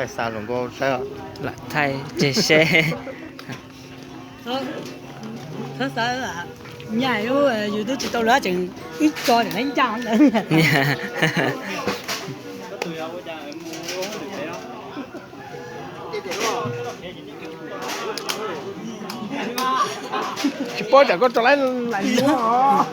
Thaij xa hluas nkauj saib. Lam thaij tseg seb. Txhob xav nyaj lub yus twb tsis tau lawv tseem ib co tseem ib ncaj ntawd. Tsis paub tsam koj rau lawv lais luab.